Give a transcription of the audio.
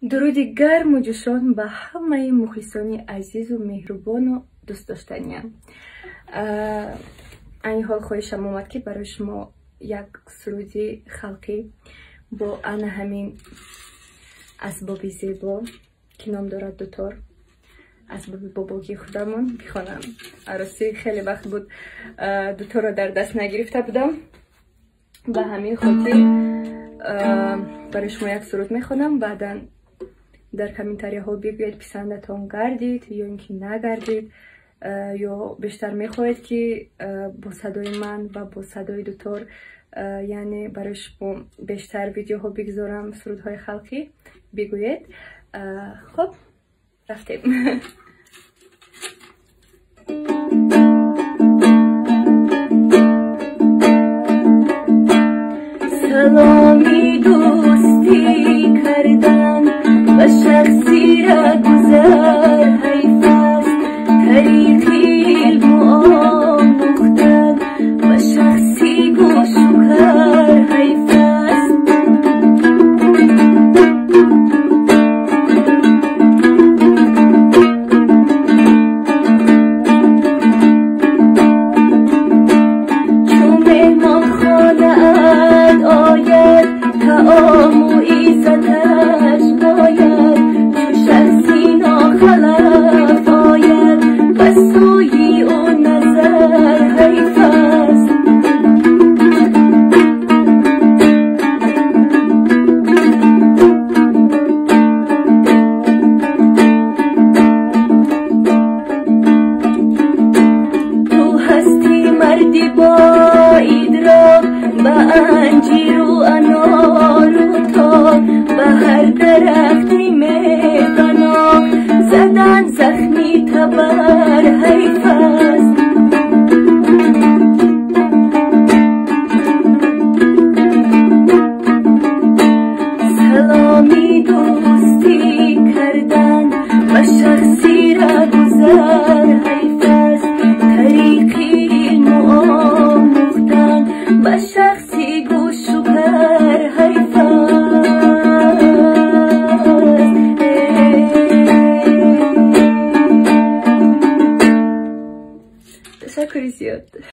Дуруди гарму ҷӯшон ба ҳамаи мухлисони азизу меҳрубону дӯстдоштаниям. Айни ҳол хоҳишам омад, ки барои шумо як суруди халқӣ бо ана ҳамин асбоби зебо, ки ном дорад дутор, асбоби бобогии худамон, бихонам. Ростӣ хеле вақт буд дуторро дар даст нагирифта будам. Ба ҳамин хотир барои шумо як суруд мехонам. Баъдан дар комментарияҳо бигӯед, писандатон гардид ё ин ки нагардид, ё бештар мехоҳед, ки бо садои ман ва бо садои дутор, яъне барои шумо бештар видеоҳо бигзорам, сурудҳои халқӣ бигӯед. Хуб, рафтем. Саломи дӯстӣ кардан ба шахси гузар ҳайф аст, тариқи илму омӯхтан ба шахси гӯшу кар ҳайф аст. Чун меҳмонхонаат ояд, таому иззаташ бояд, чу шахси нохалаф ояд, ба сӯи ӯ назар ҳайф аст. Ту ҳастӣ марди бо идрок, ба анҷиру анору тор, ба ҳар дарахти меванок задан захми табар ҳайф